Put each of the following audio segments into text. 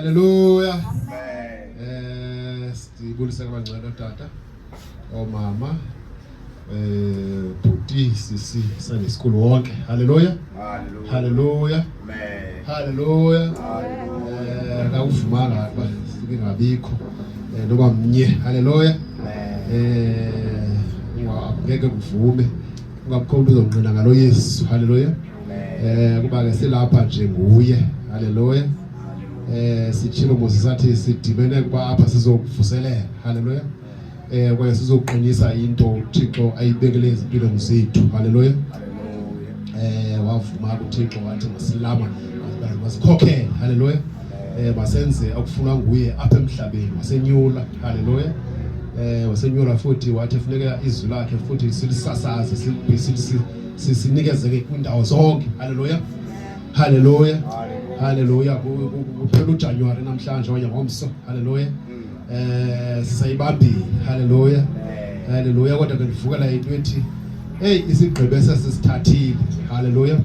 Haleluya. Sibulise kabangcwele tata, omama, bhuti, sisi, Sunday school wonke. Haleluya. Haleluya. Haleluya. Akuvumanga ukuba singabikho noba mnye. Haleluya. Ngeke kuvume. Ungabikho umuntu uzongqina ngalo Yesu. Haleluya. Kuba ke silapha nje nguye. Haleluya. Sitshilo Moses sathi sidibene kuba apha sizokuvuselela. Haleluya. Kwaye sizoqinisa into uThixo ayibekele ezimpilweni zethu. Haleluya. Wavuma kuThixo wathi masilama masikhokhele. Haleluya. Masenze okufunwa nguye apha emhlabeni, wasenyula. Haleluya. Wasenyula futhi wathi funeka izwi lakhe futhi silisasaze, sinikezeke kwindawo zonke. Haleluya. Haleluya. Haleluya. Kuphela uJanuary namhlanje okanye ngomso. Haleluya. Sisayibambile. Haleluya. Haleluya. Kodwa ke ndivukela into ethi hey, isigqibo esesisithathile. Haleluya.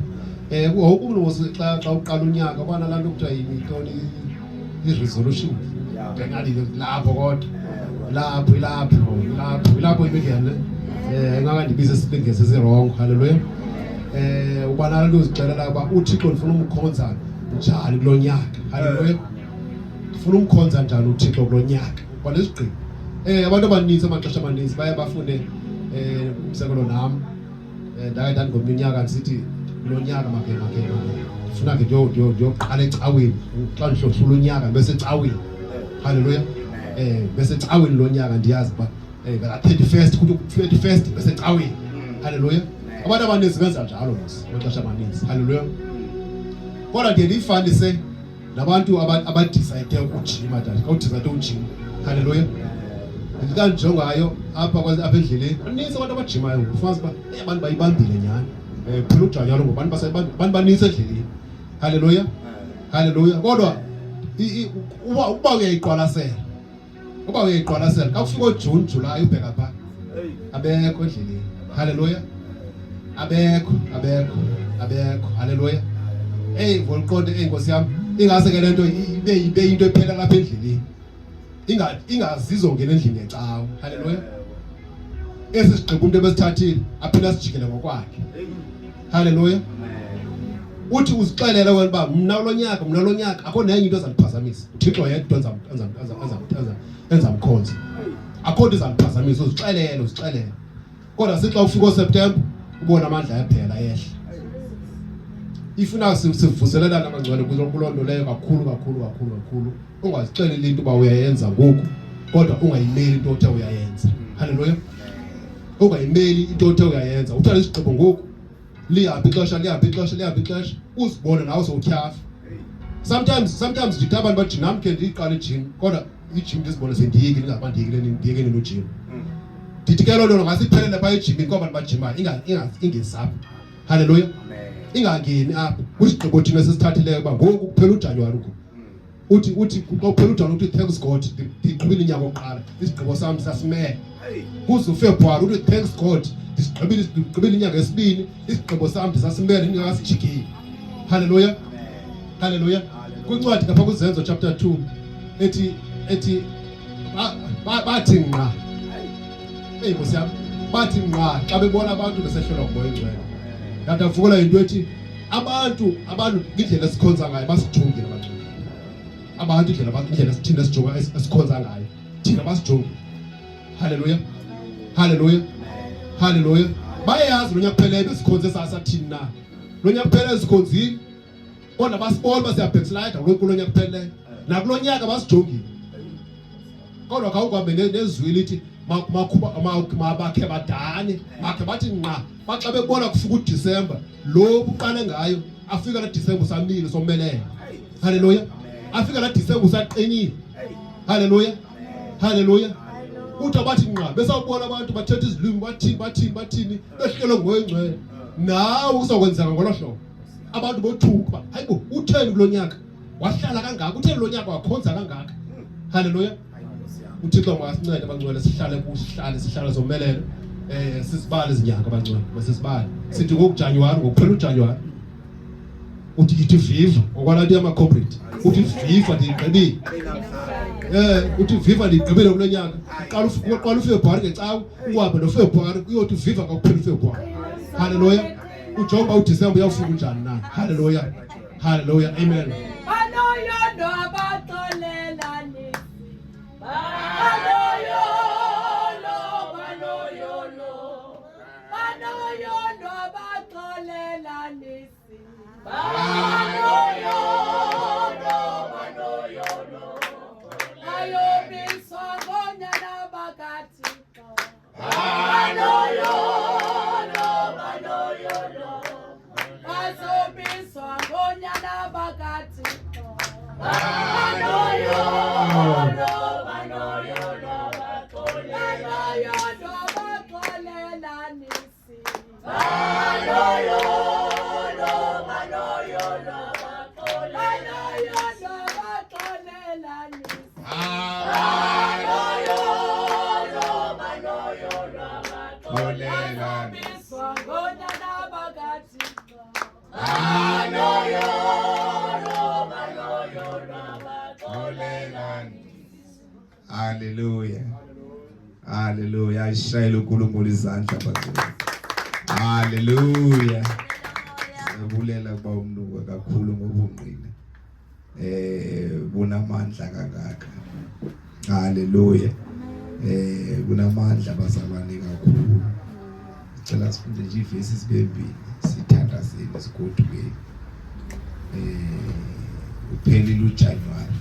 Wonke umuntu xa uqala unyaka kwana laa nto kuthiwa yintoni, i-resolution. Ndingathi lapho kodwa lapho ilapho ilapho ilapho ibingene ngaka ndibize sibingeze si-wrong. Haleluya. Uba nalaa nto uzixelela uba uThixo ndifuna umkhonza njani kulo nyaka. Haleluya. Ndifuna umkhonza njani uThixo kulo nyaka. Uba nesigqibo. Abantu abaninzi amaxesha amaninzi baye bafune, umzekelo nam, ndaye ndandingomnye unyaka ndisithi kulo nyaka make make ndifuna ke ndiyoqala ecaweni, xa ndihlohlula unyaka ndibe secaweni. Haleluya. Bese ecaweni lo nyaka, ndiyazi uba ngala 31st, kuthi 21st bese ecaweni. Haleluya. Abantu abaninzi benza njalo mos amaxesha amaninzi. Haleluya. Kodwa ndiye ndiyifanise nabantu abadecide ukujima, tata, xa udecide ujima. Haleluya. Ndikanjongayo apha apha endleleni, baninzi abantu abajimayo. Ufumanisa uba abantu bayibambile nyhani. Phela uJanuwari ngoku abantu basayibambile, abantu banintsi endleleni. Haleluya. Haleluya. Kodwa uba uyayiqwalasela, uba uyayiqwalasela xa kufika ooJune, July, ubheka phaa, abekho endleleni. Haleluya. Abekho, abekho, abekho. Haleluya. Eyi, ngoluqonde, eyi Nkosi yam, ingase ke le nto ibe into ephela lapha endleleni, ingazizongena endlini yecawa. Haleluya. Esi sigqibo umuntu ebesithathile aphinde asijikele ngokwakhe. Haleluya. Uthi uzixelele wena uba mna kulo nyaka, mna lo nyaka akho nenye into ezandiphazamisa, uThixo yedwa enzamkhonza, akho nto izandiphazamisa. Uzixelele, uzixelele. Kodwa sixa ufika oSeptemba ubona amandla ephela yehla. Ifuna sivuselelane abangcwele kuloo nto leyo kakhulu kakhulu kakhulu kakhulu. Ungazixeleli into uba uyayenza ngoku kodwa ungayimeli into othe uyayenza. Haleluya. Ungayimeli into othe uyayenza. Uthatha isigqibo ngoku, lihamba ixesha, lihamba ixesha, lihamba ixesha, uzibone nawe sowutyhafa. Sometimes ndithi abantu bathi nam khe ndiyiqale ijim, kodwa ijim ndizibone sendiyekile, ingaba ndiyekile, ndiyeke nini ujim. Ndithi ke loo nto ngase iphelele phaa ejimini kwaba bantu bajimayo, ingezapha. Haleluya. Ingangeni apha kwisigqibo thina esisithathileyo uba ngoku kuphela uJanuwari ngoku. Uthi xa kuphela uJanuwari uthi thanks God ndiqhubile unyaka wokuqala, isigqibo sam sasimele. Kuze uFebruwari uthi thanks God ndisigqibile, ndiqhubile inyanga yesibini, isigqibo sam ndisasimele, ndingakasijikeli. Haleluya. Haleluya. Kwincwadi kapha kuZenzo chapter 2 ethi bathi nqa. Eyi Nkosi yam, bathi nqa xa bebona abantu besehlelwa nguMoya oyiNgcwele. Ndavukela into ethi abantu indlela esikhonza ngayo basijongile abangcwele. Abantu indlela esithina esijonga esikhonza ngayo thina basijongile. Haleluya. Haleluya. Haleluya. Bayayazi lo nyaka kupheleyo besikhonze sathini na. Lo nyaka kupheleyo sikhonzile, kodwa basibona uba siyabackslide kulo nyaka kupheleyo. Nakulo nyaka basijongile. Kodwa khawukuhambe nezwi lithi mabakhe badane, makhe bathi nqa, baxa bebona kufika uDisemba lo buqale ngayo, afika la Disemba usamile somelele. Haleluya. Afika la Disemba usaqinile. Haleluya. Haleluya. Uthi abathi nqa besawubona abantu bathetha izilwimi, bathini bathini bathini, behlelwe nguMoya oyiNgcwele. Nawe kuzokwenzeka ngolo hlobo. Abantu bothuka uba hayibo, utheni kulo nyaka wahlala kangaka, utheni lo nyaka wakhonza kangaka. Haleluya. uThixo makasincede abangcwele, sihlale kusihlale sihlale zomelele, sizibale izinyanga abangcwele, masizibale. Sithi ngokuJanuwari, ngokuphela uJanuwari uthi ithi viva ngokwalanto yama-comrade. Uthi viva ndiyigqibile. Uthi viva ndiyigqibile kulo nyaka. Qala uqala uFebruary ngecawe, uhambe noFebruary uyothi viva kakuphela uFebruary. Hallelujah. Ujonga uba uDisemba uyawufika unjani na. Hallelujah. Hallelujah. Amen. Banoyondo abaxolelani. Banoyolo, banoyolo. Banoyondo abaxolelanisi. Banoyolo, banoyolo. Bayobiswa ngonyana bakaThixo. Banoyolo, banoyolo. Bazobiswa ngonyana bakaThixo. Banoyolo, banoyolo, banoyolo, baxolelanisi. Banoyolo, banoyolo, banoyolo, baxolelanisi. Banoyolo, banoyolo, bazobiswa ngonyana bakaThixo. Banoyolo, banoyolo, Hallelujah. Hallelujah. Ayishayele uNkulunkulu izandla bazalwane. Hallelujah. Siyabulela kuba umnuka kakhulu ngobungqina. Bunamandla kangaka. Hallelujah. Bunamandla bazalwane kakhulu. Sicela sifunde nje ivesi sibe mbili sithandazele sigodukeni. Uphelile uJanuary.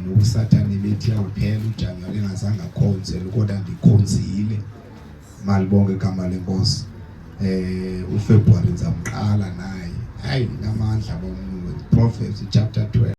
Nobusathane bethi awuphela uJanuary engazange akhonze kodwa ndikhonzile. Malibonke igama lenkosi. uFebruary ngizamqala naye. Hayi namandla bomnuka. Proverbs chapter 12.